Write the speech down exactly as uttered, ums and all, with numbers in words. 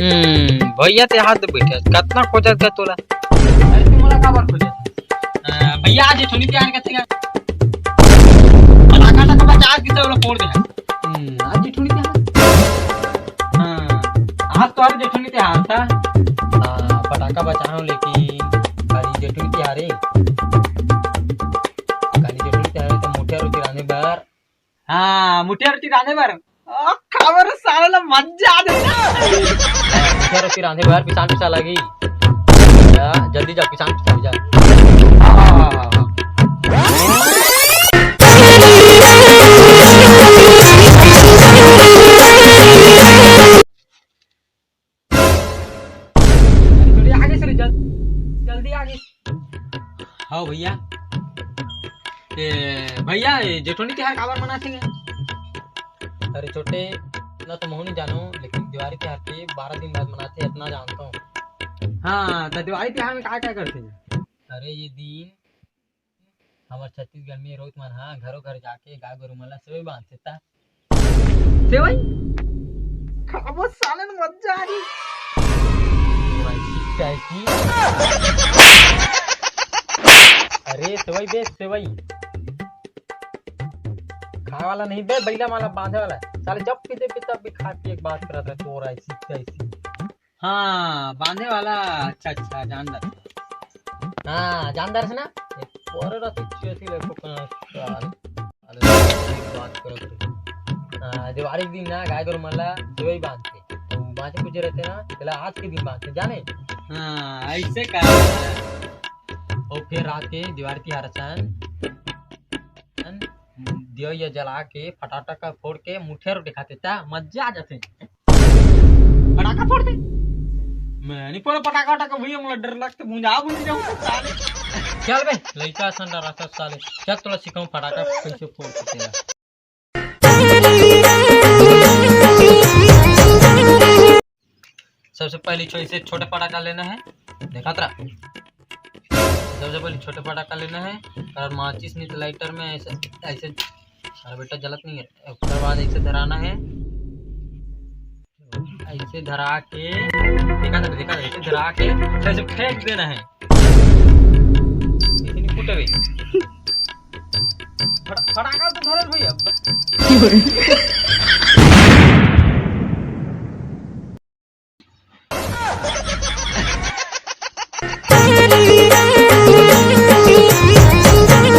हम्म, भैया ते हाथ दे बैठे, कतना खोजत का तोला? अरे तू मोला काबर खोजत? अ, भैया आज छोनी तिहार के तेरा पटाखा तक बचा के सब लोग फोड़ दे। हम्म, आज जेठुनी तिहार? हाँ, आज तो आज जेठुनी तिहार था। हाँ, पटाखा बचाहूँ लेकिन खाली जेठुनी तिहार है। खाली जेठुनी तिहार है तो मुठिया रोटी रांधे बर। हाँ, मुठिया रोटी रांधे बर। आ, खाबर साले ला मजा आ जाता। मुठिया रोटी रांधे बर पिसान पिसा लगी। जा, जल्दी जा, पिसान पिसा जा। हाँ, हाँ, हाँ, हाँ। अरे थोड़ी आगे चले, जल-, जल्दी आगे। हाँ भैया। ए, भैया, ए, जेठोनी तिहार काबर मनाथे? अरे छोटे, ना तो महू नहीं जानो, लेकिन दिवाली तिहार के बारह दिन बाद मनाथे, इतना जानता हूँ। हाँ, तो दिवाली तिहार में का का करथे? अरे ये दिन हमर छत्तीसगढ़ में रोहित मन ह घरो घर जाके गाय गोरु मन ला सेवई बांधथे ता। सेवई? खाबो साले न मजा आ रही। सेवई, ठीक है, ठीक। अरे सेवई बे, सेवई। खाए वाला नहीं बे, बइला वाला बांधे वाला। साले जब पीते पीते भी खा के एक बात करत रहे, तोर ऐसी तैसी। हाँ, बांधे वाला। अच्छा, अच्छा, जानदार। हाँ, जानदार है ना? एक और रहती चेती ले को कहाँ साल। अरे, एक बात करो तो। हाँ, दिवाली के दिन ना गाय गोरु मन ला सेवई बांधथे। तो बांचे कुछ रहते ना, तेला आज के दिन बांधथे, जाने? हाँ, ऐसे का? और फिर रात के दिवाली तिहार असन दिया या जला के फटाका फोड़ के मुठिया रोटी खाथे, ता मजा आ जाथे। फटाका फोड़ दे। मैं नहीं फोड़ा फटाका, फटाका भैया, मोला डर लगता, मुंजा बुंज जाऊं साले। चल बे, लइका असन डराता साले। चल तोला सिखाऊं फटाका कैसे फोड़ के तेला। सबसे पहले छो-, इसे छोटे फटाका लेना है, देखा तरा। सबसे पहले छोटे फटाका लेना है और माचिस नहीं तो लाइटर में ऐसे, ऐसे, अरे बेटा जलत नहीं है। उसके बाद ऐसे धराना है, ऐसे धरा के, देखा ना, देखा ना, ऐसे धरा के ऐसे फेंक देना है। ऐसे नहीं फूटे भाई। फटा-, फटाका तो धरो भैया।